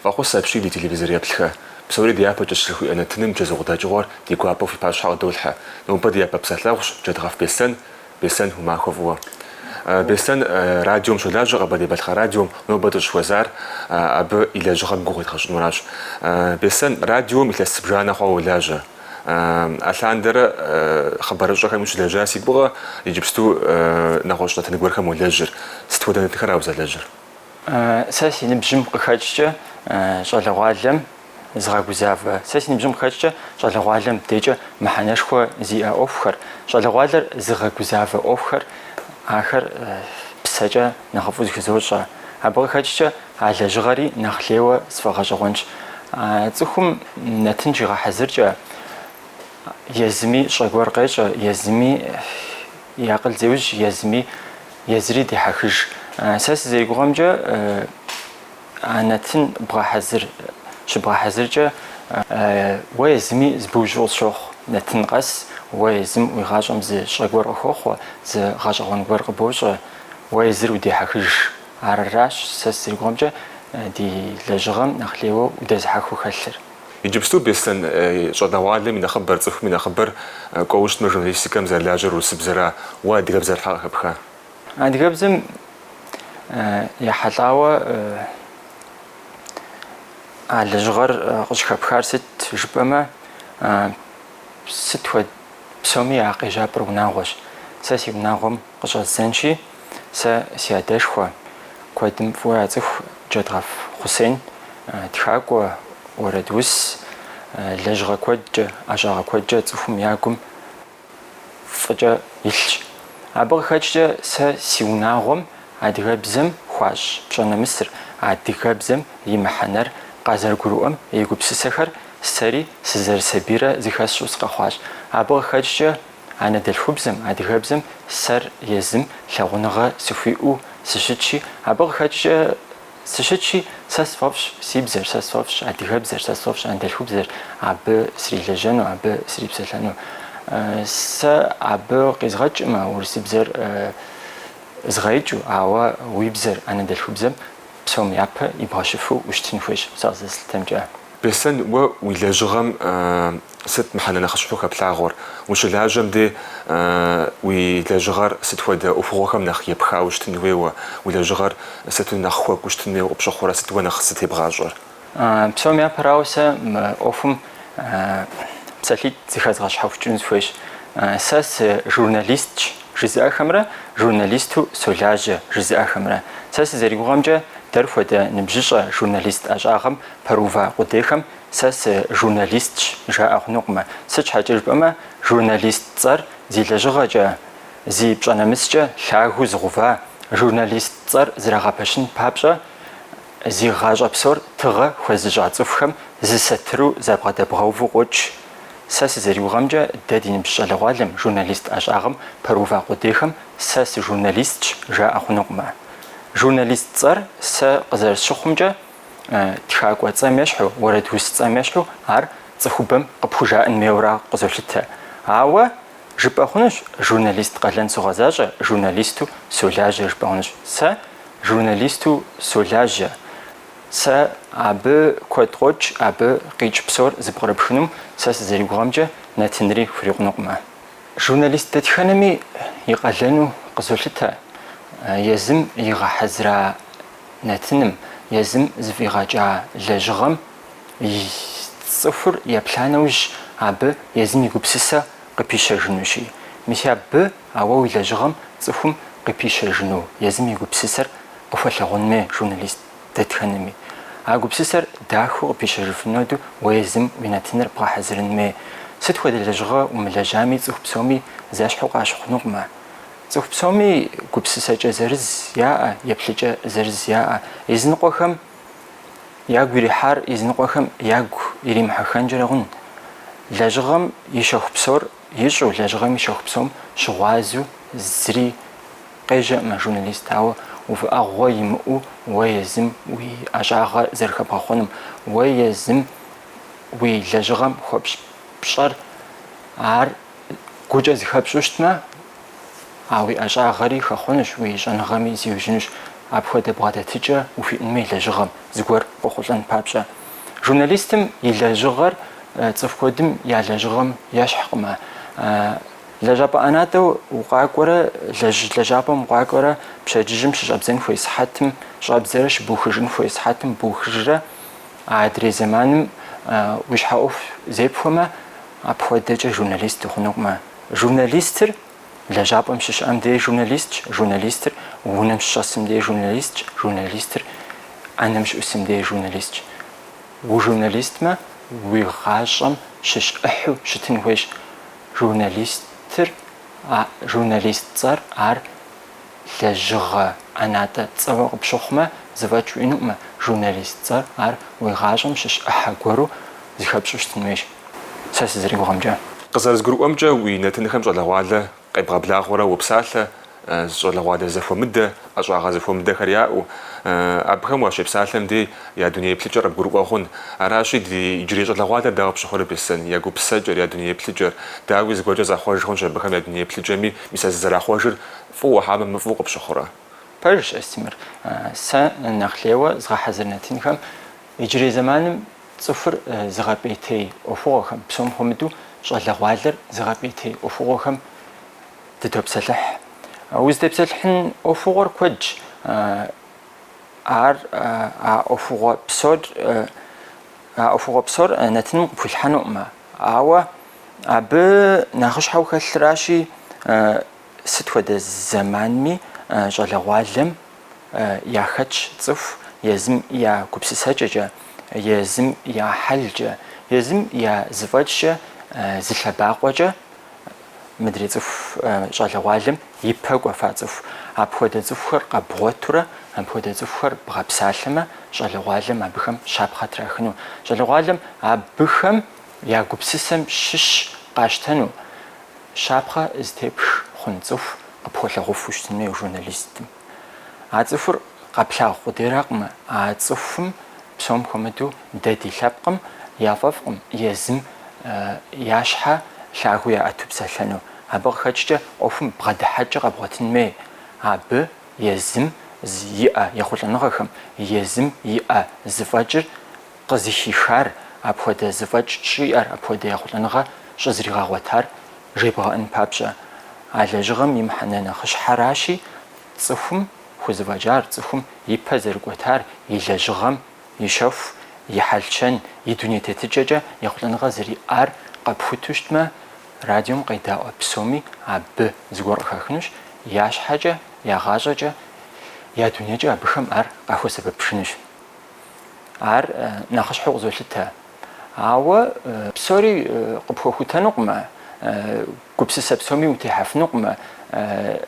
Фӏэхъус апщий ди телевизор еплъхэ. Псори дяпэкӏэщ жыхуиӏэ нэтыным чэзу къыдэкӏыгъуэр ди гуапэу фи пащхьэ къыдолъхьэ. Нобэ ди япэ псэлъэгъущ Джэдгъэф Беслъэн. Беслъэн, умахуэ фӏыуэ. Беслъэн радиом щолажьэ, Къэбэрдей-Балъкъэр радиом нобэ дыщӏыхуэзар абы и лэжьыгъэм гугъу едгъэщӏынуращ. Беслъэн, радиом илъэс зыбжанэ хъуауэ уолажьэ. Алъандэрэ хъыбарыщӏэхэми ущылэжьа си гугъэ, иджыпсту нэгъуэщӏ нэтын гуэрхэм уолэжьыр. Сыт хуэдэ нэтынхэра узэлэжьыр? Сэ си ныбжьым къыхэкӏкӏэ щӏалэгъуалэм зыгъэгузавэ. Сэ си ныбжьым къыхэкӏкӏэ щӏалэгъуалэм дежкӏэ мыхьэнэшхуэ зиӏэ ӏуэхухэр, щӏалэгъуалэр зыгъэгузавэ ӏуэхухэр, ахэр псэкӏэ нэхъыфӏу зыхызощӏэ. Абы къыхэкӏкӏэ а лэжьыгъэри нэхъ лейуэ сфӏэгъэщӏэгъуэнщ. Цӏыхум нэтын щигъэхьэзыркӏэ езыми щӏэ гуэр къещӏэ, езыми и акъыл зеужь, езыми езыри дехьэхыж. Сэ сызэригугъэмкӏэ, а нэтын бгъэхьэзыр, щыбгъэхьэзыркӏэ уэ езыми зыбужьу къысщохъу. Нэтын къэс уэ езым уи гъащӏэм зы щӏэ гуэр къыхохъуэ, зы гъэщӏэгъуэн гуэр къыбощӏэ, уэ езыр удехьэхыж. Аращ сэ сызэригугъэмкӏэ ди лэжьыгъэм нэхъ лейуэ удэзыхьэхыу хэлъыр. Иджыпсту, Беслъэн, щӏалэгъуалэм и нэхъыбэр, цӏыхум и нэхъыбэр кӏуэуэ щытмэ журналистикэм зэрылажьэр урысыбзэра, уэ адыгэбзэр щхьэ къыхэпха? Адыгэбзэм ехьэлӏауэ а лэжьыгъэр къыщӏыхэпхар сыт жыпӏэмэ, сыт хуэд псоми я къежьапӏэр унагъуэщ. Сэ си унагъуэм къыщӏэздзэнщи, сэ си адэшхуэ, куэдым фӏыуэ яцӏыху Джэдгъэф Хъусен, тхакӏуэ, уэрэдус, лэжьыгъэ куэдкӏэ, ӏэщӏагъэ куэдкӏэ цӏыхум я гум фӏыкӏэ илъщ. Абы къыхэкӏкӏэ сэ си унагъуэм адыгэбзэм хуащӏ пщӏэ нэмысыр, адыгэбзэм и мыхьэнэр къазэрыгурыӏуэм и гупсысэхэр сэри сызэрысабийрэ зыхэсщӏэу сыкъэхъуащ. Абы къыхэкӏкӏэ анэдэлъхубзэм, адыгэбзэм сэр езым лъагъуныгъэ сыхуиӏэу сыщытщи, абы къыхэкӏкӏэ Сыщытщи, сэ сфӏэфӏщ си бзэр, сэ сфӏэфӏщ адыгэбзэр, сэ сфӏэфӏщ анэдэлъхубзэр, абы срилэжьэну, абы срипсэлъэну. Сэ абы къизгъэкӏмэ, урысыбзэр згъэикӏыу, ауэ уи бзэр, анэдэлъхубзэм псом япэ ибгъэщыфу ущытын хуейщ, сэ къызэрыслъытэмкӏэ. Беслъэн, уэ уи лэжьыгъэм сыт мыхьэнэ нэхъыщхьэу хэплъагъуэр? Ущылажьэм де уи лэжьыгъэр сыт хуэдэ ӏуэхугъуэхэм нэхъ епхауэ щытын хуейуэ, уи лэжьыгъэр сыту нэхъ хуэкӏуэу щытын хуейуэ къыпщыхъурэ, сыт уэ нэхъ зытебгъащӏэр? Псом япэрауэ сэ мы ӏуэхум псалъитӏ зыхэзгъэщхьэхукӏыну сыхуейщ. Сэ сыжурналистщ жызыӏэхэмрэ журналисту солажьэ жызыӏэхэмрэ. Сэ сызэригугъэмкӏэ, дэр хуэдэ ныбжьыщӏэ журналист ӏэщӏагъэм пэрыува къудейхэм сэ сыжурналистщ жаӏэ хъунукъымэ. Сыт щхьэкӏэ жыпӏэмэ, журналист цӏэр зи лэжьыгъэкӏэ, зи пщӏэ-нэмыскӏэ лъагэу зыгъува, журналист цӏэр зрагъэпэщын папщӏэ зи гъащӏэ псор тыгъэ хуэзыщӏа цӏыхухэм зы сатыру забгъэдэбгъэуву къокӏ. Сэ сызэригугъэмкӏэ, дэ ди ныбжь щӏалэгъуалэм журналист ӏэщӏагъэм пэрыува къудейхэм сэ сыжурналистщ жаӏэ хъунукъымэ. Журналист цӏэр сэ къызэрысщыхъумкӏэ, тхакӏуэ цӏэм ещхьу, уэрэдус цӏэм ещхьу ар цӏыхубэм къыпхужаӏэн хуейуэра къызолъытэ. Ауэ жыпӏэ хъунущ, журналист къалэн согъэзащӏэ, журналисту солажьэ жыпӏэ хъунущ. Сэ журналисту солажьэ. Сэ абы куэд къокӏ, абы къикӏ псор зыпкърыпхынум, сэ сызэригугъэмкӏэ, нэтынри хурикъунукъымэ. Журналист дэтхэнэми и къалэну къызолъытэ езым игъэхьэзыра нэтыным, езым зыфӏигъэкӏа лэжьыгъэм цӏыхур еплъа нэужь, абы езым и гупсысэ къыпищэжынущи. Мис абы а уэ уи лэжьыгъэм цӏыхум къыпищэжыну езым и гупсысэр къыхуэлъагъун хуей журналист дэтхэнэми. А гупсысэр дахэу къыпищэжыфын хуэдэу уэ езым уи нэтыныр бгъэхьэзырын хуей. Сыт хуэдэ лэжьыгъэ умылэжьами, цӏыху псоми зэщхьу къащыхъунукъымэ. Цӏыху псоми гупсысэкӏэ зырыз яӏэ, еплъыкӏэ зырыз яӏэ. Языныкъуэхэм ягу ирихьар языныкъуэхэм ягу иримыхьэххэнкӏэрэ хъун. Лэжьыгъэм и щэху псор ищӏэу, лэжьыгъэм и щэху псом щыгъуазэу зыри къежьэӏымэ журналист, ауэ увыӏэгъуэ имыӏэу уэ езым уи ӏэщӏагъэр зэрыхэбгъэхъуэным, уэ езым уи лэжьыгъэм хуэпщӏ пщӏэр ар гукӏэ зыхэпщӏэу щытмэ, а уи ӏэщӏагъэри хэхъуэнущ, уи щӏэныгъэми зиужьынущ. Апхуэдэ бгъэдэтыкӏэ ухуиӏэн хуей лэжьыгъэм зыгуэр къохъулӏэн папщӏэ. Журналистым и лэжьыгъэр цӏыху куэдым я лэжьыгъэм ещхькъым. Лэжьапӏэ ӏэнатӏэу укъакӏуэрэ, лэжьапӏэм укъакӏуэрэ пщэдджыжьым щыщӏэбдзэн хуей сыхьэтым щӏэбдзэрэ щыбухыжын хуей сыхьэтым бухыжрэ, адрей зэманым уи щхьэ ӏуэху зепхуэмэ, апхуэдэкӏэ журналист ухъунукъымэ. Журналистыр лэжьапӏэм щыщыӏэм деж журналистщ, журналистыр унэм щыщӏэсым деж журналистщ, журналистыр ӏэнэм щыӏусым деж журналистщ. Ужурналистмэ, уи гъащӏэм щыщ ӏыхьу щытын хуейщ. Журналистыр, а журналист цӏэр ар лэжьыгъэ ӏэнатӏэ цӏэуэ къыпщыхъумэ, зэфӏэкӏ уиӏэнукъымэ, журналист цӏэр ар уи гъащӏэм щыщ ӏыхьэ гуэру зыхэпщӏэу щытын хуейщ, сэ сызэригугъэмкӏэ. Къызэрызгурыӏуэмкӏэ, уи нэтынхэм щӏалэгъуалэ къебгъэблагъэурэ уопсалъэ, щӏалэгъуалэ зэхуэмыдэ, ӏэщӏагъэ зэхуэмыдэхэр яӏэу, абыхэм уащепсалъэм дей я дуней еплъыкӏэр къыбгурыӏуэ хъун. Аращи, ди иджырей щӏалэгъуалэр дауэ къыпщыхъурэ, Беслъэн, я гупсысэкӏэр, я дуней еплъыкӏэр, дауи зыгуэркӏэ захъуэж хъунщ абыхэм я дуней еплъыкӏэми, мис а зызэрахъуэжыр фӏыуэ хьэмэ мыфӏу къыпщыхъурэ? Пэжщ, Астемыр. Сэ нэхъ лейуэ згъэхьэзыр нэтынхэм иджырей зэманым цӏыхур зыгъэпӏейтей ӏуэхугъуэхэм, псом хуэмыдэу щӏалэгъуалэр зыгъэпӏейтей ӏуэхугъуэхэм дытопсэлъыхь. Узытепсэлъыхьын ӏуэхугъуэр куэдщ. Ар а ӏуэхугъуэ псор а ӏуэхугъуэ псор нэтыным къыпхуилъхьэнукъым. Ауэ абы нэхъыщхьэу хэлъращи, сыт хуэдэ зэманми щӏалэгъуалэм яхэтщ цӏыху езым я гупсысэкӏэкӏэ, езым я хьэлкӏэ, езым я зэфӏэкӏкӏэ зы лъэбакъуэкӏэ мыдрей цӏыху щӏалэгъуалэм и пэ кӏуэфа цӏыху. Апхуэдэ цӏыхухэр къэбгъуэтурэ, апхуэдэ цӏыхухэр бгъэпсалъэмэ, щӏалэгъуалэм абыхэм щапхъэ трахыну. Щӏалэгъуалэм абыхэм я гупсысэм щыщ къащтэну, щапхъэ зытепх хъун цӏыху къыпхуэлъагъуфу щытын хуей журналистым. А цӏыхур къэплъагъу къудейракъым, а цӏыхум псом хуэмыдэу дэ ди лъэпкъым яфӏэфӏкъым езым я щхьэ лъагэу яӏэту псэлъэну. Абы къыхэкӏкӏэ ӏуэхум бгъэдыхьэкӏэ къэбгъуэтын хуей. Абы езым иӏэ ехъулӏэныгъэхэм, езым иӏэ зэфӏэкӏыр къызыхихар, апхуэдэ зэфӏэкӏ щӏиӏэр, апхуэдэ ехъулӏэныгъэ щӏызригъэгъуэтар жебгъэӏэн папщӏэ. А лэжьыгъэм и мыхьэнэ нэхъыщхьэращи, цӏыхум хузэфӏэкӏар, цӏыхум и пэ зэрыкӏуэтар, и лэжьыгъэм и щэху, и хьэл-щэн, и дуней тетыкӏэкӏэ ехъулӏэныгъэ зэриӏар къэпхуту щытмэ, радиом къедаӏуэ псоми абы зыгуэр къыхахынущ, я щхьэкӏэ, я гъащӏэкӏэ, я дунейкӏэ абыхэм ар къахуэсэбэпыжынущ. Ар нэхъыщхьэу къызолъытэ. Ауэ псори къыпхуэхутэнукъымэ, гупсысэ псоми утехьэфынукъымэ,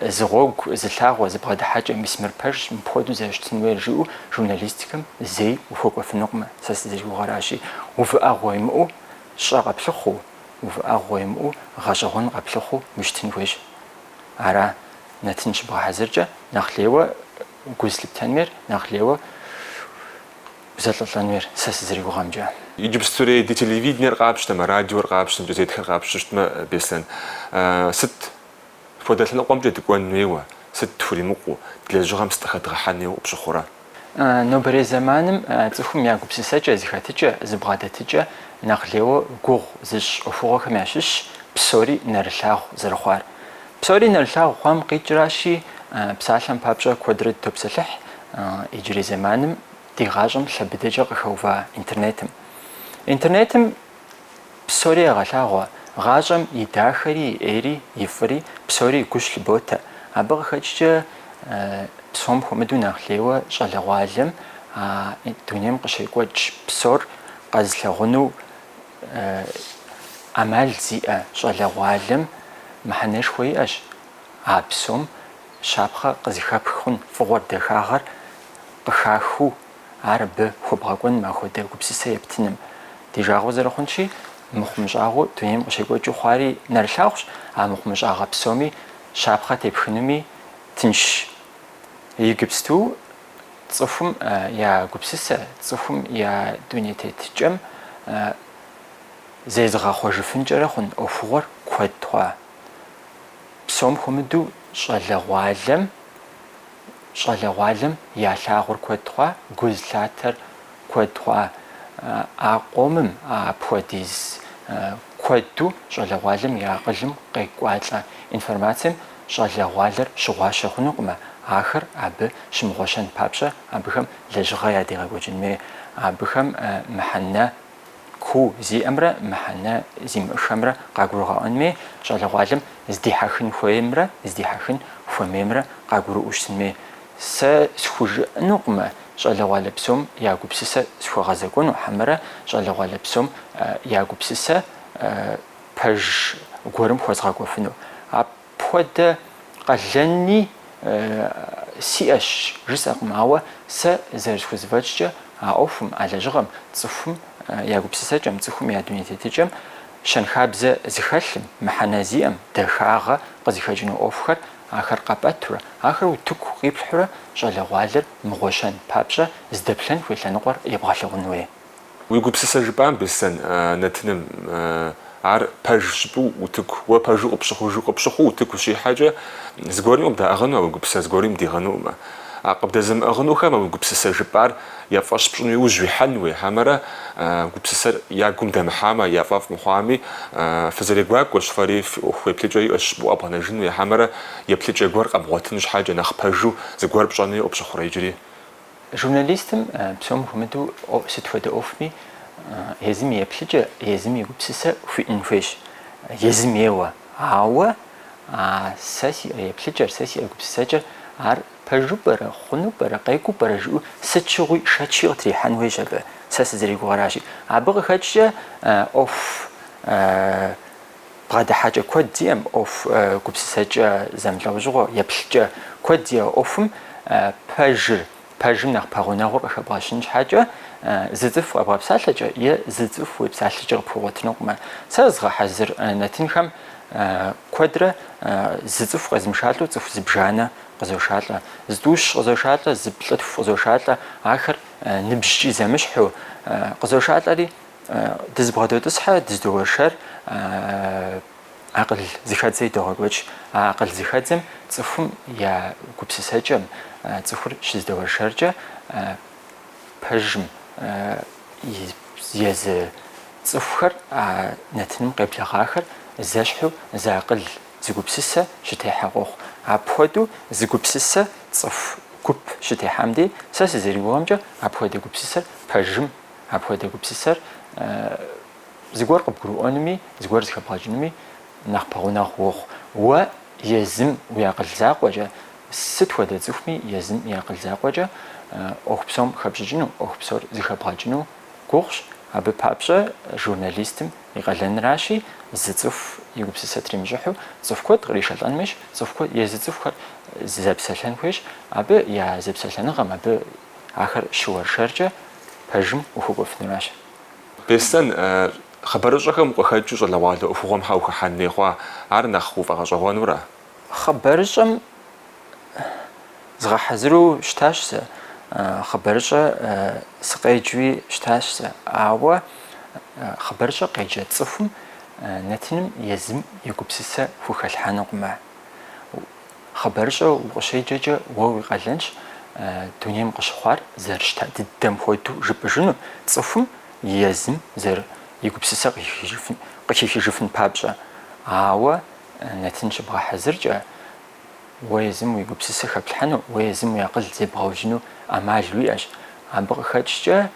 зы гъуэгу, зы лъагъуэ, зы бгъэдыхьэкӏэ, мис мыр пэжщ, мыпхуэдэу зэрыщытын хуейр жиӏэу журналистикэм зэи ухуэкӏуэфынукъымэ, сэ сызэригугъэращи, увыӏэгъуэ имыӏэу щӏэ къэплъыхъуу, увыӏэгъуэ имыӏэу гъэщӏэгъуэн къэплъыхъуу ущытын хуейщ. Ара нэтын щыбгъэхьэзыркӏэ нэхъ лейуэ гу зылъыптэн хуейр, нэхъ лейуэ узэлӏэлӏэн хуейр, сэ сызэригугъэмкӏэ. Иджыпстурей ди телевидениер къапщтэмэ, радиор къапщтэмэ, газетхэр къапщтэу щытмэ, Беслъэн, сыт хуэдэ лъэныкъуэмкӏэ дыкӏуэн хуейуэ, сыт тхуримыкъуу, ди лэжьыгъэм сыт къыхэдгъэхьэн хуейуэ къыпщыхъурэ? Нобэрей зэманым цӏыхум я гупсысэкӏэ, зыхэтыкӏэ, зыбгъэдэтыкӏэ нэхъ лейуэ гугъу зыщӏ ӏуэхугъуэхэм ящыщщ псори нэрылъагъу зэрыхъуар. Псори нэрылъагъу хъуам къикӏращи, псалъэм папщӏэ куэдрэ дытопсэлъыхь иджырей зэманым ди гъащӏэм лъэ быдэкӏэ къыхэува интернетым. Интернетым псори егъэлъагъуэ, гъащӏэм и дахэри, и ӏейри, и фӏыри, псори гу щылъыботэ. Абы къыхэкӏкӏэ псом хуэмыдэу нэхъ лейуэ щӏалэгъуалэм а дунейм къыщекӏуэкӏ псор къэзылъагъуну ӏэмал зиӏэ щӏалэгъуалэм мыхьэнэшхуэ иӏэщ а псом щапхъэ къызыхэпх хъун фӏыгъуэр, дахагъэр къыхахыу ар абы хуэбгъэкӏуэным, апхуэдэ гупсысэ ептыным. Ди жагъуэ зэрыхъунщи, мыхъумыщӏагъэу дунейм къыщекӏуэкӏыу хъуари нэрылъагъущ, а мыхъумыщӏагъэ псоми щапхъэ тепхынуми тыншщ. Иджыпсту цӏыхум я гупсысэ, цӏыхум я дуней тетыкӏэм зезыгъэхъуэжыфынкӏэрэ хъун Щӏалэгъуалэм ялъагъур куэд хъуа, гу зылъатэр куэд хъуа. А къомым апхуэдиз куэду щӏалэгъуалэм я акъылым къекӏуалӏэ информацием щӏалэгъуалэр щыгъуащэ хъунукъымэ, ахэр абы щымыгъуэщэн папщӏэ абыхэм лэжьыгъэ ядегъэкӏуэкӏын хуей, абыхэм мыхьэнэ куу зиӏэмрэ мыхьэнэ зимыӏэхэмрэ къагурыгъэӏуэн хуей, щӏалэгъуалэм здихьэхын хуеймрэ здихьэхын хуэмеймрэ къагурыӏуэу щытын хуей. Сэ схужыӏэнукъымэ щӏалэгъуалэ псом я гупсысэ схуэгъэзэкӏуэну, хьэмэрэ щӏалэгъуалэ псом я гупсысэ пэж гуэрым хуэзгъэкӏуэфыну. Апхуэдэ къалэни сиӏэщ жысӏэкъым, ауэ сэ зэрысхузэфӏэкӏкӏэ а ӏуэхум, а лэжьыгъэм, цӏыхум я гупсысэкӏэм, цӏыхум я дуней тетыкӏэм щэнхабзэ зыхэлъым, мыхьэнэ зиӏэм, дахагъэ къызыхэкӏыну ӏуэхухэр ахэр къэпӏэтурэ, ахэр утыку къиплъхьурэ щӏалэгъуалэр мыгъуэщэн папщӏэ здэплъэн хуей лъэныкъуэр ебгъэлъэгъун хуей. Уи гупсысэ жыпӏам, Беслъэн, нэтыным, ар пэж жыпӏэу утыку, уэ пэжу къыпщыхъужу, къыпщыхъуу утыку ущихьэкӏэ, зыгуэрми къыбдаӏыгъыну а уи гупсысэр, зыгуэрми бдиӏыгъынукъымэ. А къыбдэзымыӏыгъынухэм а уи гупсысэ жыпӏар я фӏэщ пщӏыну иужь уихьэн хуей, хьэмэрэ гупсысэр я гум дэмыхьамэ, я фӏэфӏ мыхъуами, фызэрегуакӏуэщ, фэри фи ӏуэху еплъыкӏэ иӏэщ жыпӏэу къэбгъэнэжын хуей, хьэмэрэ еплъыкӏэ гуэр къэбгъуэтын щхьэкӏэ нэхъ пэжу зыгуэр пщӏэну къыпщыхъурэ иджыри? Журналистым псом хуэмыдэу сыт хуэдэ ӏуэхуми езым и еплъыкӏэ, езым и гупсысэ хуиӏэн хуейщ, езым ейуэ. Ауэ а сэ сиӏэ еплъыкӏэр, сэ сиӏэ гупсысэкӏэр ар пэжу пӏэрэ, хъуну пӏэрэ, къекӏуу пӏэрэ жиӏэу сыт щыгъуи шэчи къытрихьэн хуейщ абы, сэ сызэригугъэращи. Абы къыхэкӏкӏэ ӏуэху бгъэдыхьэкӏэ куэд зиӏэм, ӏуэху гупсысэкӏэ зэмылӏэужьыгъуэ, еплъыкӏэ куэд зиӏэ ӏуэхум пэжыр, пэжым нэхъ пэгъунэгъур къыхэбгъэщын щхьэкӏэ зы цӏыху къэбгъэпсалъэкӏэ е зы цӏыху уепсалъэкӏэ къыпхуэгъуэтынукъымэ. Сэ згъэхьэзыр нэтынхэм куэдрэ зы цӏыху къезмышалӏэу цӏыху зыбжанэ къызошалӏэ. Зытӏущ къызошалӏэ, зы плӏытху къызошалӏэ, ахэр ныбжькӏи зэмыщхьу къызошалӏэри, Дызыбгъэдотӏысхьэ, дызэдоуэршэр, акъыл зыхэдзэ идогъэкӏуэкӏ. А акъыл зыхэдзэм цӏыхум я гупсысэкӏэм, цӏыхур щызэдэуэршэркӏэ пэжым езы цӏыхухэр а нэтыным къеблэгъахэр зэщхьу зы акъыл, зы гупсысэ щытехьэ къохъу. Апхуэдэу зы гупсысэ цӏыху гуп щытехьам дей, сэ сызэригугъэмкӏэ, апхуэдэ гупсысэр пэжым Апхуэдэ гупсысэр зыгуэр къыбгурыӏуэнуми, зыгуэр зыхэбгъэкӏынуми нэхъ пэгъунэгъу уохъу. Уэ езым уи акъыл закъуэкӏэ, сыт хуэдэ цӏыхуми езым и акъыл закъуэкӏэ ӏуэху псом хэпщӏыкӏыну, ӏуэху псор зыхэбгъэкӏыну гугъущ. Абы папщӏэ журналистым и къалэнращи, зы цӏыху и гупсысэ тримыщӏыхьу цӏыху куэд къришэлӏэн хуейщ, цӏыху куэд, езы цӏыхухэр зэпсэлъэн хуейщ. Абы я зэпсэлъэныгъэм, абы Ахэр щыуэршэркӏэ пэжым ухуэкӏуэфынуращ. Беслъэн, хъыбарыщӏэхэм укъыхэкӏыу щӏалэгъуалэ ӏуэхугъуэм хьэ ухыхьэн хуей хъуа? Ар нэхъ уфӏэгъэщӏэгъуэнура? Хъыбарыщӏэм згъэхьэзыру щытащ сэ, хъыбарыщӏэ сыкъеджуи щытащ сэ. Ауэ хъыбарыщӏэ къеджэ цӏыхум нэтыным езым и гупсысэ хухэлъхьэнукъымэ. Хъыбарыщӏэ укъыщеджэкӏэ уэ уи къалэнщ дунейм къыщыхъуар зэрыщыта дыдэм хуэдэу жыпӏэжыну, цӏыхум езым зэры и гупсысэ къыхихыжыфын папщӏэ. Ауэ нэтын щыбгъэхьэзыркӏэ, уэ езым уи гупсысэ хэплъхьэну, уэ езым уи акъыл зебгъэужьыну ӏэмал уиӏэщ. Абы къыхэкӏкӏэ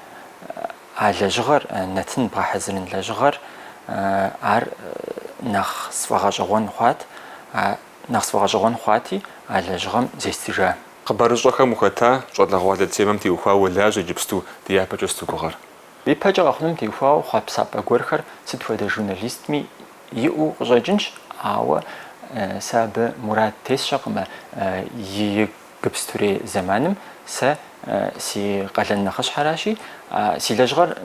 а лэжьыгъэр, нэтын бгъэхьэзырын лэжьыгъэр, ар нэхъ сфӏэгъэщӏэгъуэн хъуат. Нэхъ сфӏэгъэщӏэгъуэн хъуати, а лэжьыгъэм зестыжа. Хъыбарыщӏэхэм ухэта, щӏалэгъуалэ темэм теухуауэ уолажьэ иджыпсту, ди япэкӏэ сыт уи гугъэр? Ипэкӏэ къэхъунум теухуауэ хъуэпсапӏэ гуэрхэр сыт хуэдэ журналистми иӏэу къыщӏэкӏынщ, ауэ сэ абы мурад тесщӏэкъымэ, Иджыпстурей зэманым сэ си къалэн нэхъыщхьэращи, си лэжьыгъэр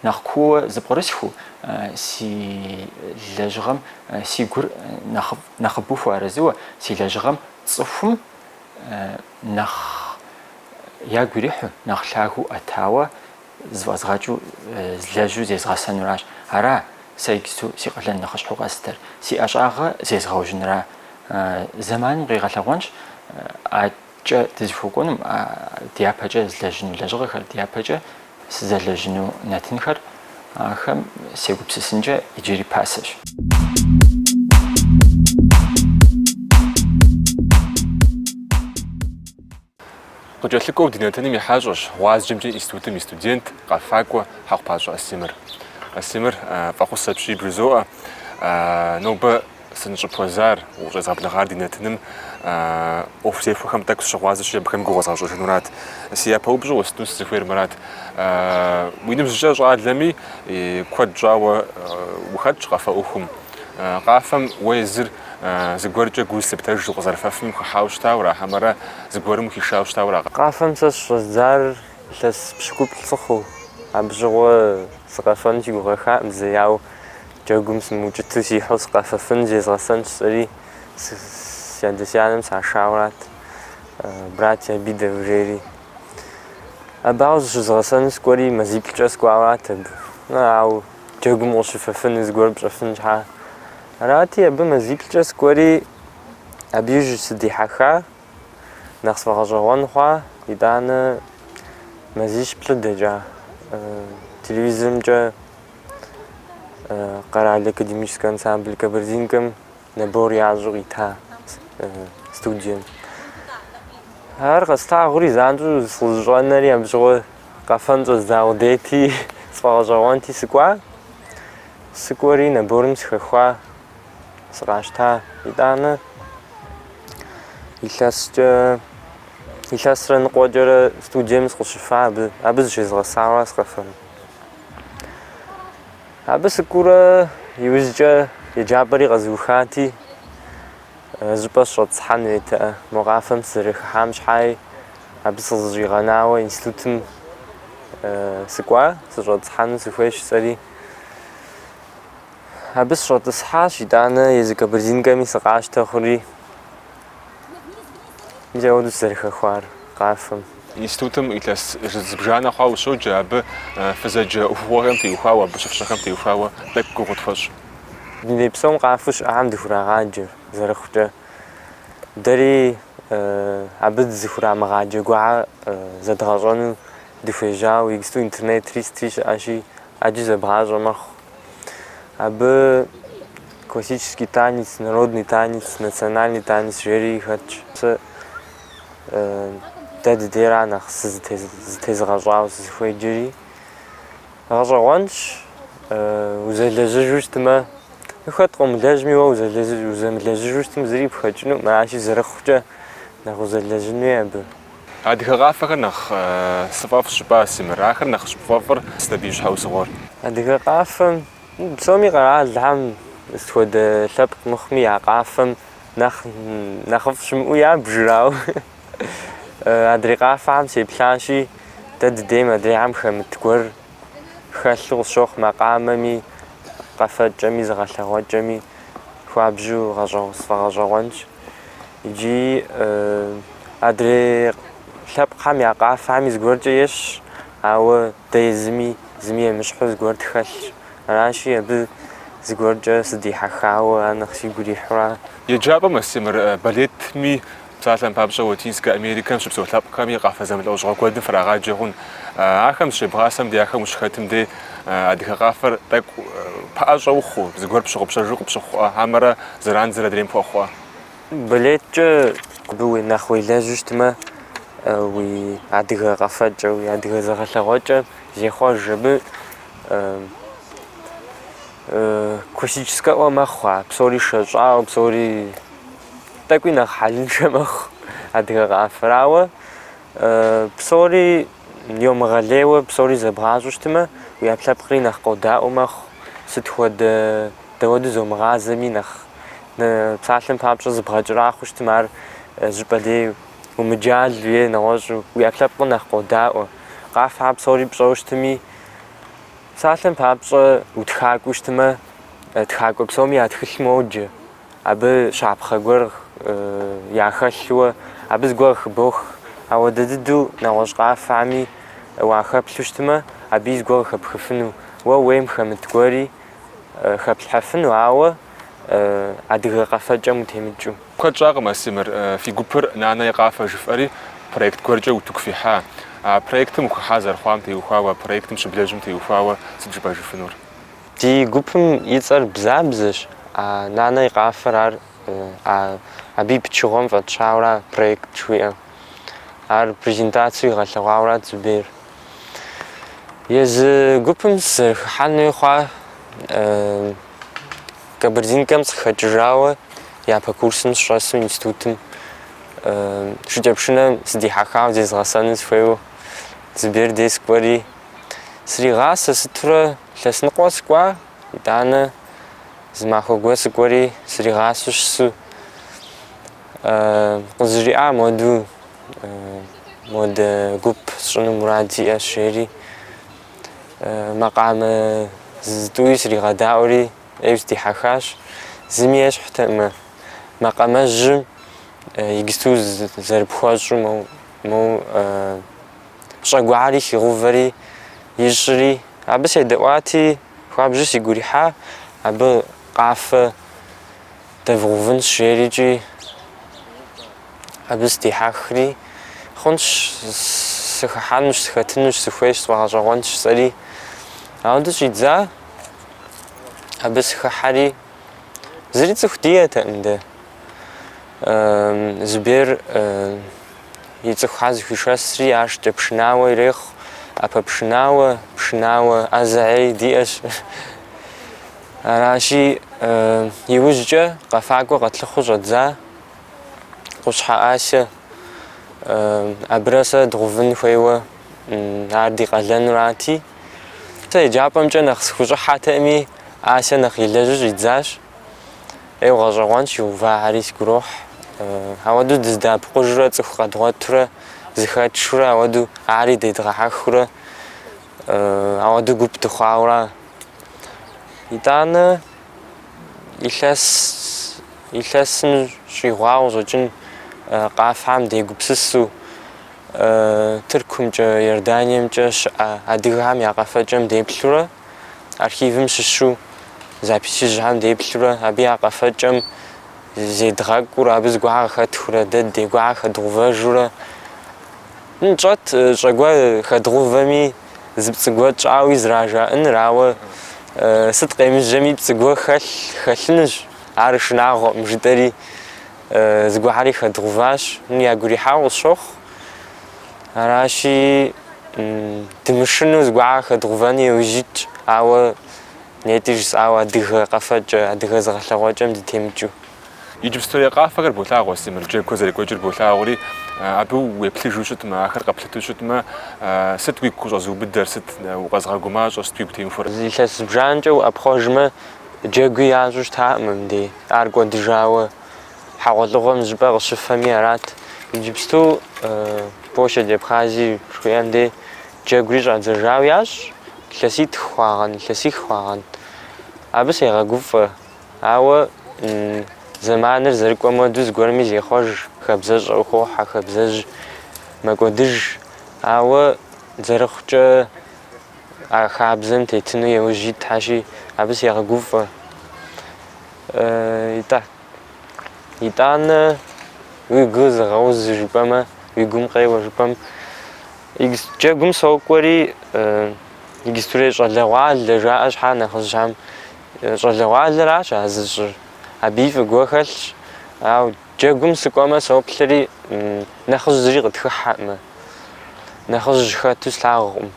нэхъ кууэ зыпкърысхыу, си лэжьыгъэм си гур нэхъыбэу хуэарэзыуэ, си лэжьыгъэм цӏыхум нэхъ ягу ирихьу, нэхъ лъагэу ӏэтауэ зыфӏэзгъэкӏыу злэжьу зезгъэсэнуращ. Ара сэ иджыпсту си къалэн нэхъыщхьэу къэслъытэр? Си ӏэщӏагъэ зезгъэужьынра? Зэманым къигъэлъэгъуэнщ а. кӏэ дызыхуэкӏуэнум, дяпэкӏэ злэжьыну лэжьыгъэхэр, дяпэкӏэ сызэлэжьыну нэтынхэр, ахэм сегупсысынкӏэ иджыри пасэщ. Къыкӏэлъыкӏуэу ди нэтыным и хьэщӏэщ гъуазджэмкӏэ институтым и студент, къэфакӏуэ Хьэхъупащӏэ Астемыр. Астемыр, фӏэхъус апщий бжызоӏэ. Нобэ сыныщӏыпхуэзар, укъыщӏезгъэблэгъар ди нэтыным ӏуэху зехуэхэм тӏэкӏу сыщыгъуазэщи, абыхэм гугъу уэзгъэщӏыжынурат. Си япэ упщӏэу уэстыну сызыхуейр мырат. Уи ныбжькӏэ щӏалэми, куэд щӏауэ ухэтщ къафэ ӏуэхум. Къафэм уэ езыр зыгуэркӏэ гу зылъыптэжу укъызэрыфэфым ухыхьауэ щытауэра, хьэмэрэ зыгуэрым ухишауэ щытауэра? Къафэм сэ щыщӏэздзар илъэс пщыкӏуплӏ сыхъуу, абы щыгъуэ сыкъэфэну си гугъэхакъым зэи, ауэ джэгум сымыукӏыту сихьэу сыкъэфэфын зезгъэсэнщ жысӏэри си адэ-си анэм сашауэрат, Братья Абидовы жери. Абы ауэ зыщызгъэсэну сыкӏуэри мазиплӏкӏэ сыкӏуауэрат абы. Ауэ джэгум укъыщыфэфыну зыгуэр пщӏэфын щхьа. Арати, абы мазиплӏкӏэ сыкӏуэри, абы иужь сыдихьэха, нэхъ сфӏэгъэщӏэгъуэн хъуа, итӏанэ мазищ-плӏы дэкӏа телевизорымкӏэ къэрал академическэ ансамбль Кабардинкэм набор ящӏу къита студием. Ар къэслъагъури занщӏэу сыкъызэщӏэнэри, абы щыгъуэ къэфэн щӏэздза къудейти, сфӏэгъэщӏэгъуэнти сыкӏуа. Сыкӏуэри наборым сыхэхуа, сыкъащта. Итӏанэ илъэскӏэ, илъэсрэ ныкъуэкӏэрэ студием сыкъыщыфа абы, абы зыщезгъэсауэ сыкъэфэну. Абы сыкӏуэурэ иужькӏэ еджапӏэри къэзыухати, зыщӏыпӏэ сыщӏэтӏысхьэн хуейтэкъэ. Мо къафэм сызэрыхыхьам щхьаи абы сыкъызэщӏигъэнауэ институтым сыкӏуа, сыщӏэтӏысхьэну сыхуейщ жысӏэри. Абы сыщӏэтӏысхьащ, итӏанэ езы Кабардинкэми сыкъащтэ хъури. Мис ауэдэу сызэрыхэхуар къафэм. Институтым илъэс зыбжанэ хъуауэ ущоджэ, абы фызэджэ ӏуэхугъуэхэм теухуауэ, абы щыфщӏэхэм теухуауэ тӏэкӏу гугъу къытхуэщӏ. Дуней псом къафэу щыӏэхэм дыхурагъаджэр зэрыхъукӏэ. Дэри абы дызыхурамыгъаджэ гуэрхэр зэдгъэщӏэну дыхуежьауэ, иджыпсту интернетри сытри щыӏэщи, ӏэджи зэбгъащӏэ мэхъу. Абы классический танец, народный танец, национальный танец жери хэтщ. Сэ дэ дыдейра нэхъ сызытезыгъэщӏауэ сызыхуеджэри. Гъэщӏэгъуэнщ, узэлэжьыжу щытмэ, хэт къомылэжьми уэ узэмылэжьыжу щытмэ зыри пхэкӏынукъым, аращи зэрыхъукӏэ нэхъ узэлэжьын хуей абы. Адыгэ къафэхэр нэхъ сфӏэфӏщ жыпӏа, Астемыр. Ахэр нэхъ щӏыпфӏэфӏыр сыт абы и щхьэусыгъуэр? Адыгэ къафэм, псоми къэралхэм сыт хуэдэ лъэпкъ мыхъуми я къафэм нэхъ нэхъыфӏ щымыӏэу ябжыр, ауэ адрей къафэхэм сеплъащи, дэ дыдейм адрейхэм хэмыт гуэр хэлъу къысщохъу макъамэми, къэфэкӏэми, зыгъэлъэгъуэкӏэми хуабжьу сфӏэгъэщӏэгъуэнщ. Иджы адрей лъэпкъхэм я къафэхэми зыгуэркӏэ ещхьщ, ауэ дэ езыми зыми емыщхьу зыгуэр тхэлъщ. Аращи, абы зыгуэркӏэ сыдихьэхауэ ар нэхъ сигу ирихьура. Еджапӏэм Астемыр балетми, псалъэм папщӏэ, Латинскэ Америкэм щыпсэу лъэпкъхэми къафэ зэмылӏэужьыгъуэ куэдым фрагъаджэ хъун. Ахэм зыщебгъасэм дей, ахэм ущыхэтым дей адыгэ къафэр тӏэкӏу пэӏэщӏэ ухъуу, зыгуэр пщыгъупщэжу къыпщыхъуӏэ, хьэмэрэ зэран зыр адрейм хуэхъуӏэ? Балеткӏэ абы уи нэхъ уелэжьу щытмэ, уи адыгэ къэфэкӏэ, уи адыгэ зыгъэлъэгъуэкӏэ зехъуэж. Абы классическэӏуэ мэхъу а псори шэщӏауэ, псори тӏэкӏуи нэхъ хьэлыншэ мэхъу адыгэ къафэр. Ауэ псори йомыгъэлейуэ, псори зэбгъащӏэу щытмэ, уи ӏэпкълъэпкъри нэхъ къодаӏуэ мэхъу, сыт хуэдэ Дауэду зомыгъазэми нэхъ псалъэм папщӏэ зыбгъэкӏэрахъуэу щытмэ, ар зыщӏыпӏэ дей умыджалу е нэгъуэщӏу уи ӏэпкълъэпкъыр нэхъ къодаӏуэ. Къафэхэр псори пщӏэуэ щытми, псалъэм папщӏэ утхакӏуэу щытмэ, тхакӏуэ псоми я тхылъым уоджэ. Абы щапхъэ гуэр яхэлъуэ, абы зыгуэр къыхыбох. Ауэдэ дыдэу нэгъуэщӏ къафэхэми уахэплъу щытмэ, абыи зыгуэр къыхэпхыфыну. Уэ уейм хэмыт гуэри хэплъхьэфыну, ауэ адыгэ къэфэкӏэм утемыкӏыу. Куэд щӏакъым, Астемыр, фи гупыр Нанэ и къафэ жыфӏэри, проект гуэркӏэ утыку фихьа. А проектым ухыхьа зэрыхъуам теухуауэ, а проектым щыблэжьым теухуауэ сыт жыпӏэжыфынур? Ди гупым и цӏэр Бзабзэщ, а Нанэ и къафэр ар а абы и пычыгъуэм фӏэтщауэра проект жыхуиӏэм. Ар презентацэу игъэлъэгъуауэрат Зубер. Езы гупым сызэрыхыхьэн хуей хъуа Кабардинкэм сыкъыхэкӏыжауэ япэ курсым сыщӏэсу институтым шыкӏэпшынэм сыдихьэхауэ зезгъэсэну сыхуейуэ Зубер дей сыкӏуэри сригъасэ сытурэ илъэс ныкъуэ сыкӏуа, итӏанэ зы махуэ гуэр сыкӏуэри сригъасэу щысу къызжриӏа моду модэ гуп сщӏыну мурад сиӏэщ жери Макъамэ зытӏуи сригъэдаӏуэри ӏейуэ сыдихьэхащ. Зыми ещхьтэкъымэ. Макъамэжьым иджысту зэрыпхуэщӏу моу моу щӏэ гуэрхэри хигъувэри ищӏри, абы седэӏуати, хуабжьу сигу ирихьа, абы къафэ дэвгъувынщ жерикӏи. Абы сыдихьэхри, хъунщ, сыхыхьэнущ, сыхэтынущ, сыхуейщ, сфӏэгъэщӏэгъуэнщ жысӏэри. Ауэдэу щӏидза, абы сыхыхьэри, зыри цӏыху диӏэтэкъым дэ. Зубер и цӏыхухэр зыхуишэсри, ар шыкӏэпшынауэ ирехъу, ӏэпэпшынауэ, пшынауэ ӏэзэ ӏей диӏэщ. Аращи, иужькӏэ къэфакӏуэ къэтлъыхъуу щӏэддза. Къущхьэ Ася, абырэ сэ дгъувын хуейуэ ар ди къалэнурати. Сэ еджапӏэмкӏэ нэхъ сыхущӏыхьэтэкъыми, Ася нэхъ елэжьу щӏидзащ. Ӏейуэ гъэщӏэгъуэнщ игъувахэри сигу ирохь. Ауэдэу дызэдэӏэпыкъужурэ, цӏыху къэдгъуэтурэ, зыхэтшурэ, ауэдэу ари дедгъэхьэхыурэ, ауэдэу гуп дыхъуауэра. Итӏанэ Илъэс, илъэсым щӏигъуауэ къыщӏэкӏын къафэм дегупсысу, Тыркумкӏэ, Иорданиемкӏэ щыӏэ адыгэхэм я къэфэкӏэм деплъурэ, архивым щыщу записыжьхэм деплъурэ, абы я къэфэкӏэм зедгъэкӏуурэ, абы зыгуэрхэр къыхэтхыурэ, дэ дыдей гуэрхэр хэдгъувэжурэ. Тщӏэт щӏэ гуэр хэдгъувэми, зы пцӏы гуэр тщӏауи зэражаӏыныр, ауэ сыт къемыжьэми пцӏы гуэр хэлъ, хэлъынущ, ар шынагъуэкъым жытӏэри зыгуэрхэри хэдгъуващ, ягу ирихьауэ къысщохъу. Аращи, дымышыну зыгуэрхэр хэдгъувэну иужь итщ, ауэ нетӏи жысӏауэ адыгэ къэфэкӏэ, адыгэ зыгъэлъэгъуэкӏэм дытемыкӏыу. Иджыпстурей къафэхэр болъагъу, Астемыр, джэгухэр зэрекӏуэкӏыр болъагъури, абы уеплъыжу щытмэ, ахэр къэплъытэу щытмэ, сыт уигу къыщӏэзыубыдэр, сыт укъэзыгъэгумащӏэр, сыт уигу темыхуэр? Зы илъэс зыбжанэкӏэ уӏэпхъуэжмэ, джэгуи ящӏу щытакъым мыбдей, ар кӏуэдыжауэ хьэгъуэлӏыгъуэм зыщӏыпӏэ къыщыфэми арат. Иджыпсту Площадь Абхазии жыхуиӏэм дей джэгури щӏадзэжауэ ящӏ, илъэситху хъуагъэн, илъэсих хъуагъэн. Абы сегъэгуфӏэ. Ауэ зэманыр зэрыкӏуэм хуэдэу зыгуэрми зехъуэж, хабзэщӏэ къыхохьэ, хабзэжь мэкӏуэдыж. Ауэ зэрыхъукӏэ а хабзэм тетыну яужь итхьэщи, абы сегъэгуфӏэ. Итӏанэ уи гур зыгъэуз жыпӏэмэ, уи гум къеуэ жыпӏэм, джэгум сокӏуэри, иджыстурей щӏалэгъуалэ жаӏэ щхьа нэхъыжьхэм Щӏалэгъуалэращ а зыщӏыр. Абыи фӏы гуэр хэлъщ. Ауэ джэгум сыкӏуэмэ соплъри, нэхъыжь зыри къытхыхьэкъымэ. Нэхъыжь хэту слъагъукъым.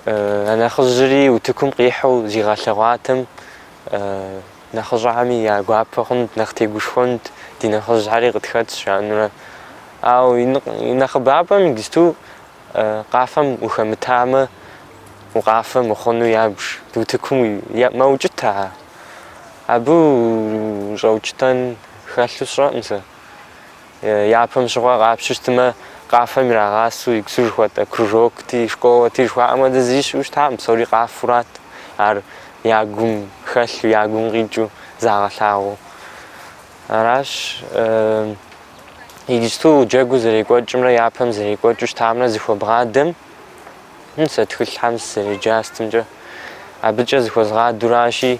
А нэхъыжьри утыкум къихьэу зигъэлъэгъуатэм нэхъыщӏэхэми я гуапэ хъунут, нэхъ тегушхуэнут, ди нэхъыжьхэри къытхэтщ жаӏэнурэ. Ауэ и нэхъыбапӏэм иджысту Къафэм ухэмытамэ, укъафэ мыхъуну ябж, утыкум мэукӏытэ. Абы ущӏэукӏытэн хэлъу сщӏэкъым сэ. Япэм щыгъуэ къапщтэу щытмэ, къафэм ирагъасэу иджыпсту жыхуэтӏэ кружокти, школэти жыхуаӏэм хуэдэ зыри щыӏэу щытакъым, псори къафэурат. Ар я гум хэлъу, я гум къикӏыу загъэлъагъуэу. Аращ. Иджысту джэгур зэрекӏуэкӏымрэ япэм зэрекӏуэкӏыу щытамрэ зыхуэбгъадэм, сэ тхылъхэм сызэреджа сытымкӏэ, абыкӏэ зыхуэзгъадуращи,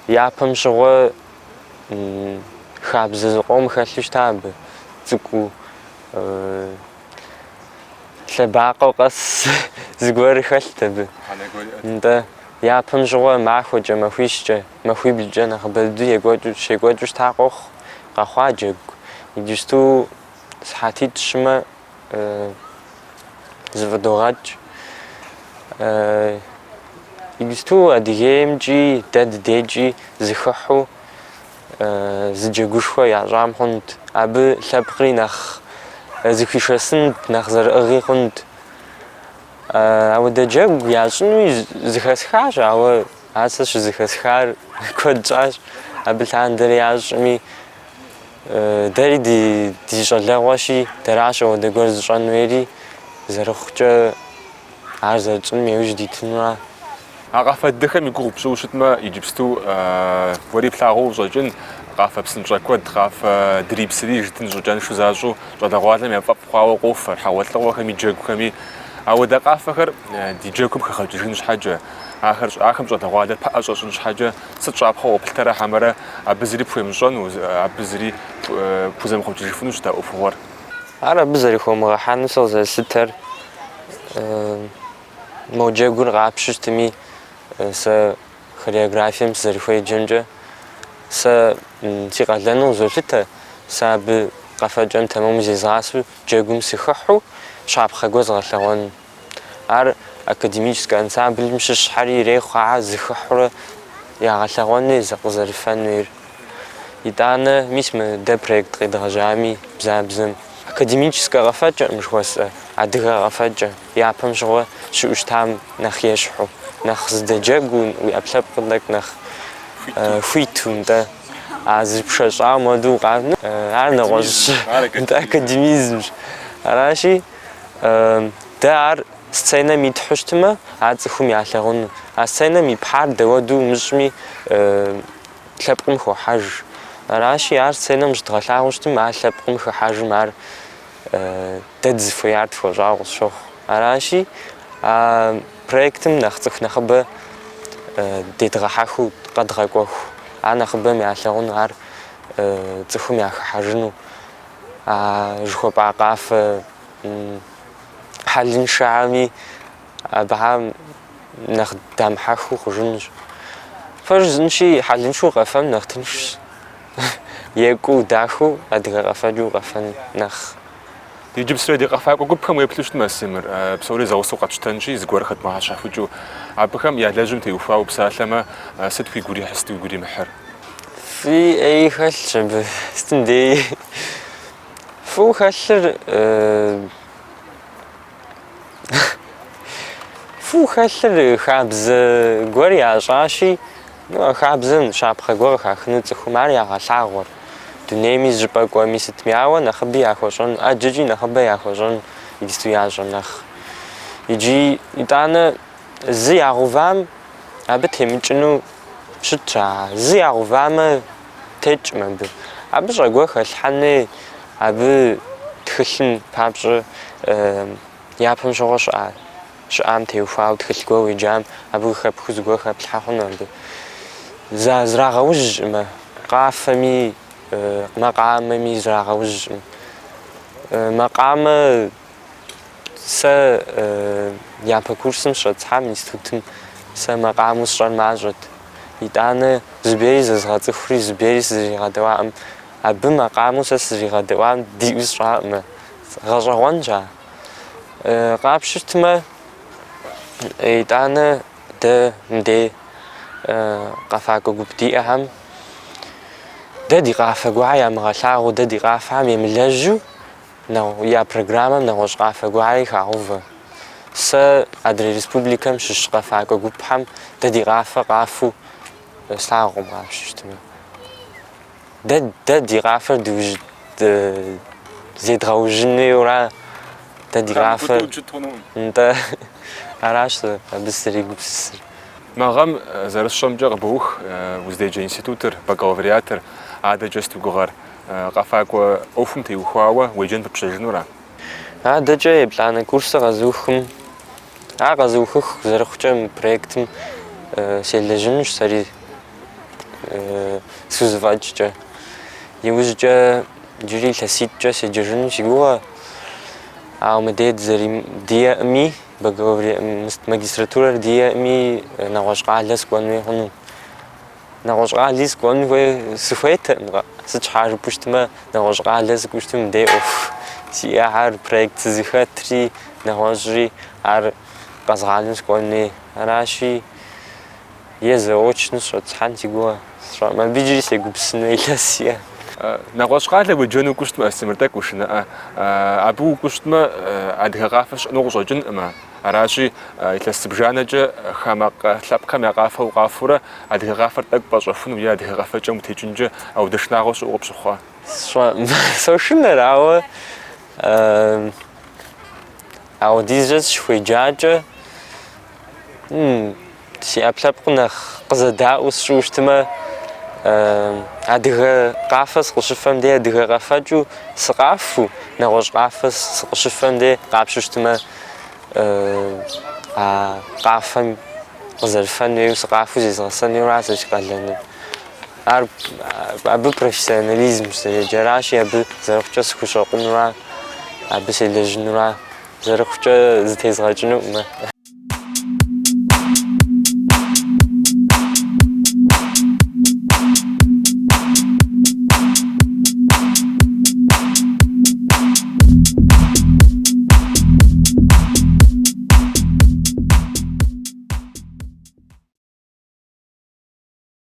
япэм щыгъуэ. Хабзэ зыкъом хэлъу щыта абы, цӏыкӏуу. Лъэбакъуэ къэс зыгуэр хэлът абы. Нтӏэ, япэм щыгъуэ махуэкӏэ, махуищкӏэ, махуиблкӏэ нэхъыбэ дыдэу екӏуэкӏыу, щекӏуэкӏыу щыта къохъу, къэхъуа джэгу. Иджысту сыхьэтитӏ-щымэ зэфӏыдогъэкӏ. Иджысту Адыгеймкӏи дэ дыдейкӏи зыхыхьу зы джэгушхуэ ящӏам хъунт. Абы лъэпкъри нэхъ зыхуишэсынт, нэхъ зэрыӏыгъи хъунт. Ауэдэ джэгу ящӏынуи зыхэсхащ, ауэ ар сэ щызыхэсхар куэд щӏащ. Абы лъандэрэ ящӏми, дэри ди щӏалэгъуэщи, дэращ ауэдэ гуэр зыщӏэн хуейри, зэрыхъукӏэ Ар зэрытщӏыным иужь дитынура? А къафэ дыдэхэм и гугъу пщӏыуэ щытмэ, иджыпсту уэри плъагъуу ущӏэкӏын, къафэ псынщӏэ куэд, къафэ дрий-псырий жытӏэн щӏыкӏэншэу защӏу щӏалэгъуалэм яфӏэфӏ хъуауэ къофэр, хьэгъуэлӏыгъуэхэми джэгухэми. Ауэдэ къафэхэр ди джэгум хэгъэкӏыжын щхьэкӏэ, ахэр, ахэм щӏалэгъуалэр пэӏэщӏэ щӏын щхьэкӏэ сыт щӏапхъэу къэплъытэрэ хьэмэрэ абы зыри пхуемыщӏэну, абы зыри пхузэмыхъуэкӏыжыфыну щыт а ӏуэхугъуэр? Ар абы зэрыхомыгъэхьэну сэ къызэрыслъытэр, мо джэгур къапщу щытми, сэ хореографием сызэрыхуеджэмкӏэ, сэ си къалэну къызолъытэ, сэ абы къэфэкӏэм тэмэму зезгъасэу джэгум сыхыхьу щапхъэ гуэр згъэлъэгъуэну. Ар академическэ ансамблым щыщхьэри ирехъу, ахэр зыхыхьурэ ягъэлъэгъуэн хуей къызэрыфэн хуейр. Итӏанэ, мис мы дэ проект къедгъэжьами, бзабзэм. Академическэ къэфэкӏэкъым жыхуэсӏэр, адыгэ къэфэкӏэ, япэм щыгъуэ щыӏэу щытам нэхъ ещхьу, нэхъ зыдэджэгуу, уи ӏэпкълъэпкъыр тӏэкӏу нэхъ хуиту, нтӏэ. А зыпшэщӏауэ модэу укъафэну, ар нэгъуэщӏщ, нтӏэ, академизмщ. Аращи, Дэ ар сценэм итхьу щытмэ, ар цӏыхум ялъагъуну. А сценэм ипхьар дауэду умыщӏми, лъэпкъым хохьэж. Аращи, ар сценэм щыдгъэлъагъуэу щытым, ар лъэпкъым хыхьэжым, ар дэ дызыхуеяр тхуэщӏауэ къысщохъу. Аращи, а проектым нэхъ цӏыху нэхъыбэ дедгъэхьэхыу къэдгъэкӏуэху, ар нэхъыбэм ялъагъуну, ар цӏыхум яхыхьэжыну. А жыхуэпӏа къафэ хьэлыншэхэми абыхэм нэхъ дамыхьэхыу хъужынущ. Пэж жысӏэнщи, хьэлыншэу къэфэн нэхъ тыншщ. Екӏуу, дахэу адыгэ къэфэкӏэу къэфэн нэхъ. Иджыпстурей ди къэфакӏуэ гупхэм уеплъу щытмэ, Астемыр, псори зэгъусэу къэтщтэнщи, зыгуэр хэдмыгъэщхьэхукӏыу, абыхэм ялэжьым теухуауэ упсалъэмэ, сыт уигу ирихьыр, сыт уигу иримыхьыр? Фӏи ӏеи хэлъщ абы, сытым деи. Фӏыуэ хэлъыр фӏыуэ хэлъыр хабзэ гуэр ящӏащи, ну, а хабзэм щапхъэ гуэр къыхахыну цӏыхум ар ягъэлъагъуэр. Дунейми зыщӏыпӏэ кӏуэми сытми, ауэ нэхъыби яхуэщӏэн, ӏэджэкӏи нэхъыбэ яхуэщӏэн иджысту ящӏэм нэхъ. Иджы итӏанэ зы ягъэувам абы темыкӏыну щытщ а зы ягъэувамэ, текӏым абы. Абы щӏэ гуэр хэлъхьэн хуей, абы тхылъым папщӏэ япэм щыгъуэ щыӏа, щыӏам теухуауэ тхылъ гуэр уеджам, абы къыхэпхыу зыгуэр хэплъхьэ хъуну абы. Зрагъэужькъымэ, къафэми, макъамэми зрагъэужькъым. Макъамэ Сэ япэ курсым сыщӏэтӏысхьам институтым сэ макъамэу сщӏэр мащӏэт. Итӏанэ Зубери зэзгъэцӏыхури, Зубери сызригъэдэӏуакъым. Абы макъамэу сэ сызригъэдэӏуам диӏэу сщӏакъымэ. Гъэщӏэгъуэнщ ар. Къапщтэмэ, итӏанэ дэ мыдей къэфакӏуэ гуп диӏэхэм дэ ди къафэ гуэрхэр ямыгъэлъагъуэу, дэ ди къафэхэм емылэжьу, Я программэм нэгъуэщӏ къафэ гуэрхэри хагъэувэ. Сэ адрей республикэм щыщ къэфакӏуэ гупхэм дэ ди къафэ къафэу слъагъукъым къапщтэу щытмэ. Дэ, дэ ди къафэр дыужь, зедгъэужьын хуейуэра дэ ди къафэр. Нтӏэ, аращ сэ абы сызэрегупсысыр. Мы гъэм зэрысщӏэмкӏэ къыбоух уздеджэ институтыр, бакалавриатыр, адэкӏэ сыт уи гугъэр? Къэфакӏуэ ӏуэхум теухуауэ уеджэн пыпщэжынура? Адэкӏэ еплӏанэ курсыр къэзыухым, ар къэзыухыху зэрыхъукӏэ мы проектым селэжьынущ сэри схузэфӏэкӏкӏэ. Иужькӏэ иджыри илъэситӏкӏэ седжэжыну си гугъэ. Ауэ мыдей диӏэми, магистратурэр диӏэми, нэгъуэщӏ къалэ сыкӏуэн хуей хъуну. Нэгъуэщӏ къали сыкӏуэн хуей сыхуейтэкъым, сыт щхьа жыпӏэу щытмэ, нэгъуэщӏ къалэ сыкӏуэу щытмэ, мыдей ӏуэху сиӏэхэр, проект сызыхэтри, нэгъуэщӏри, ар къэзгъанэу сыкӏуэн хуей. Аращи, е заочнэу сыщӏэтӏысхьэн си гугъэ сщӏэкъым. Абы иджыри сегупсысыну илъэс сиӏэ. Нэгъуэщӏ къалэ уеджэну укӏуэу щытмэ, Астемыр, тӏэкӏу ушынэӏэ. Абы укӏуэу щытмэ, адыгэ къафэ щыӏэну къыщӏэкӏынкъым. Аращи, илъэс зыбжанэкӏэ хамэ лъэпкъхэм я къафэ укъафэурэ адыгэ къафэр тӏэкӏу пӏэщӏэхуну е адыгэ къэфэкӏэм утекӏынкӏэ ауэдэ шынагъуэ щыӏэу къыпщыхъуа? Сщӏэкъым. Сошынэр, ауэ ауэдизкӏэ сыщыхуеджакӏэ, Си ӏэпкълъэпкъыр нэхъ къызэдаӏуэу сщӏыу щытмэ, адыгэ къафэ сыкъыщыфэм дей адыгэ къэфэкӏэу сыкъафэу, нэгъуэщӏ къафэ сыкъыщыфэм дей къапщу щытмэ, а къафэм къызэрыфэн хуейуэ сыкъафэу зезгъэсэн хуейуэ сэ си къалэныр. Ар абы профессионализмщ зэреджэращи, абы зэрыхъукӏэ сыхущӏэкъунура, абы селэжьынура, зэрыхъукӏэ зытезгъэкӏынукъым.